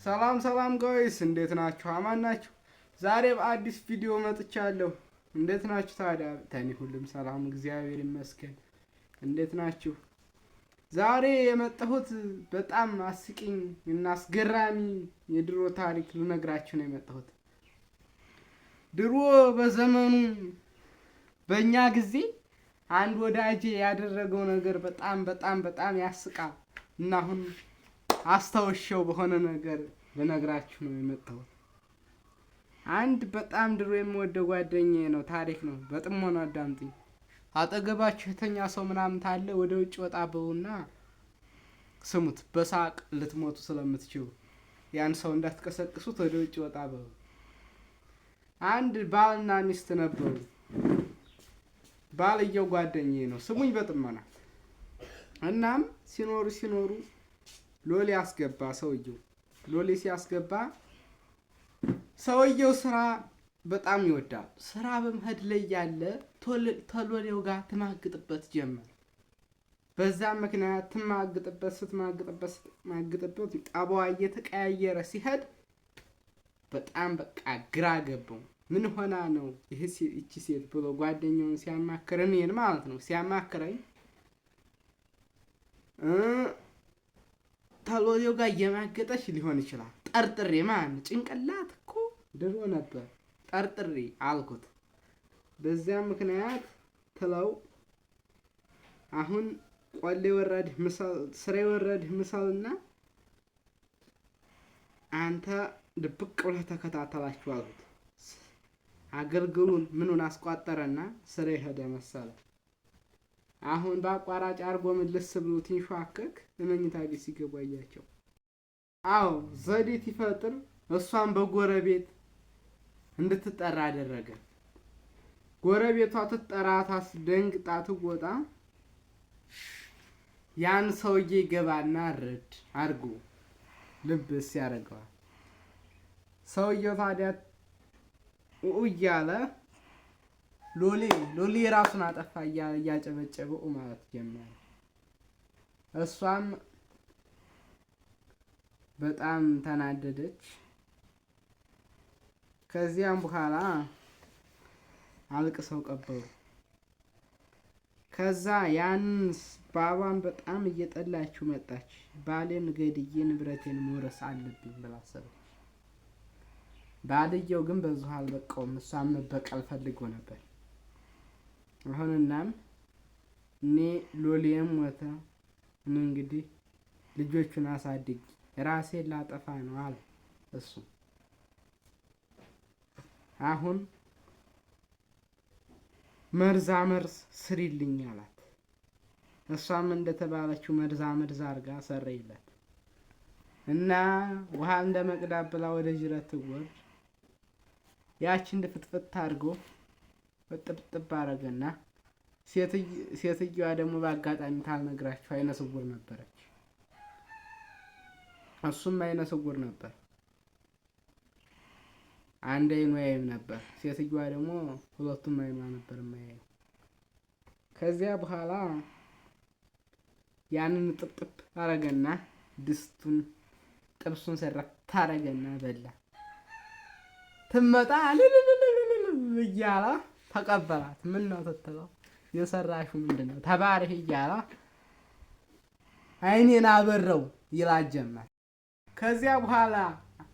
ሰላም ሰላም guys፣ እንዴት ናችሁ? አማን ናችሁ? ዛሬ በአዲስ ቪዲዮ መጥቻለሁ። እንዴት ናችሁ ታዲያ? ተኒ ሁሉም ሰላም እግዚአብሔር ይመስገን። እንዴት ናችሁ? ዛሬ የመጣሁት በጣም አስቂኝ እና አስገራሚ የድሮ ታሪክ ልነግራችሁ ነው የመጣሁት። ድሮ በዘመኑ በእኛ ጊዜ አንድ ወዳጄ ያደረገው ነገር በጣም በጣም በጣም ያስቃል እና አሁን አስታውሻው በሆነ ነገር ልነግራችሁ ነው የመጣሁት። አንድ በጣም ድሮ የምወደው ጓደኛዬ ነው። ታሪክ ነው። በጥሞና አዳምጡኝ። አጠገባችሁ የተኛ ሰው ምናምን ታለ ወደ ውጭ ወጣ በሉና ስሙት። በሳቅ ልትሞቱ ስለምትችሉ ያን ሰው እንዳትቀሰቅሱት ወደ ውጭ ወጣ በሉ። አንድ ባልና ሚስት ነበሩ። ባልየው ጓደኛዬ ነው። ስሙኝ በጥሞና። እናም ሲኖሩ ሲኖሩ ሎሌ አስገባ ሰውየው። ሎሌ ሲያስገባ ሰውየው ስራ በጣም ይወዳል። ስራ በመሄድ ላይ ያለ ተሎሌው ጋር ትማግጥበት ጀመር። በዛ ምክንያት ትማግጥበት ስትማግጥበት ስትማግጥበት ጠባዋ እየተቀያየረ ሲሄድ በጣም በቃ ግራ ገባው። ምን ሆና ነው ይህ ይቺ ሴት ብሎ ጓደኛውን ሲያማክር እኔን ማለት ነው ሲያማክረኝ ተሎሌው ጋር እየማገጠች ሊሆን ይችላል። ጠርጥሬ ማን ጭንቅላት እኮ ድሮ ነበር ጠርጥሬ አልኩት። በዚያ ምክንያት ትለው አሁን ቆሌ ወረድህ ምሳል ስሬ ወረድህ ምሳልና አንተ ድብቅ ብለህ ተከታተላችሁ አልኩት። አገልግሉን ምኑን አስቋጠረና ስሬ ሄደ መሰለ። አሁን በአቋራጭ አርጎ ምልስ ብሎ ትንሿከክ እመኝታ ቤት ሲገቡ አያቸው። አዎ ዘዴ ሲፈጥር እሷን በጎረቤት እንድትጠራ አደረገ። ጎረቤቷ ትጠራ ታስደንግጣ ትወጣ። ያን ሰውዬ ገባና ርድ አርጎ ልብስ ያደርገዋል። ሰውየው ታዲያ እያለ ሎሌ ሎሌ ራሱን አጠፋ እያለ እያጨበጨበ ማለት ጀመረ። እሷም በጣም ተናደደች። ከዚያም በኋላ አልቅሰው ቀበሩ። ከዛ ያን ባሏን በጣም እየጠላችው መጣች። ባሌን ገድዬ ንብረቴን መውረስ አለብኝ ብላ አሰበች። ባልየው ግን በዚሁ አልበቃውም። እሷን መበቀል ፈልጎ ነበር። አሁን እናም እኔ ሎሌም ሞተ፣ እኔ እንግዲህ ልጆቹን አሳድግ ራሴን ላጠፋ ነው አለ እሱ። አሁን መርዛ መርዝ ስሪልኝ አላት። እሷም እንደተባለችው መርዛ መርዝ አድርጋ ሰረይለት እና ውሃ እንደ መቅዳት ብላ ወደ ጅረት ትወርድ ያችን ፍትፍት አድርጎ ጥብጥብ አረገና ሴትዮዋ ደግሞ በአጋጣሚ ታልነግራችሁ አይነ ስውር ነበረች። እሱም አይነ ስውር ነበር። አንድ አይኑ ያይም ነበር። ሴትዮዋ ደግሞ ሁለቱም አይኗ ነበር የማያየው። ከዚያ በኋላ ያንን ጥብጥብ አረገና ድስቱን ጥብሱን ሰራ ታረገና በላ። ትመጣ ልልልልልል እያለ ተቀበላት። ምን ነው ትትለው የሰራሹ ምንድን ነው ተባርህ እያለ አይኔን አበረው ይላት ጀመር። ከዚያ በኋላ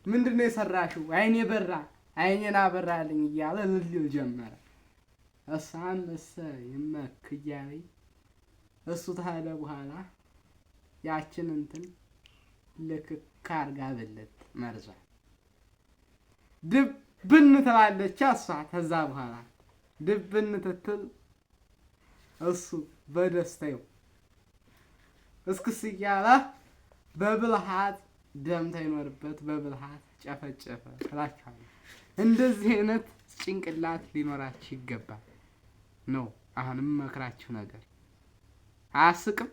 ምንድን ነው የሰራሽው? አይኔ በራ አይኔን አበራልኝ እያለ ልል ጀመረ። እሷም እሰ ይመክ እያለኝ እሱ ተሄደ በኋላ ያችን እንትን ልክክ አርጋ ብልት መርዟል። ድብን ትላለች እሷ። ከዛ በኋላ ድብን ትትል እሱ በደስታው እስክስ እያለ በብልሃት ደምታ ይኖርበት በብልሃት ጨፈጨፈ እላችኋለሁ። እንደዚህ አይነት ጭንቅላት ሊኖራችሁ ይገባል ነው አሁንም መክራችሁ ነገር አያስቅም።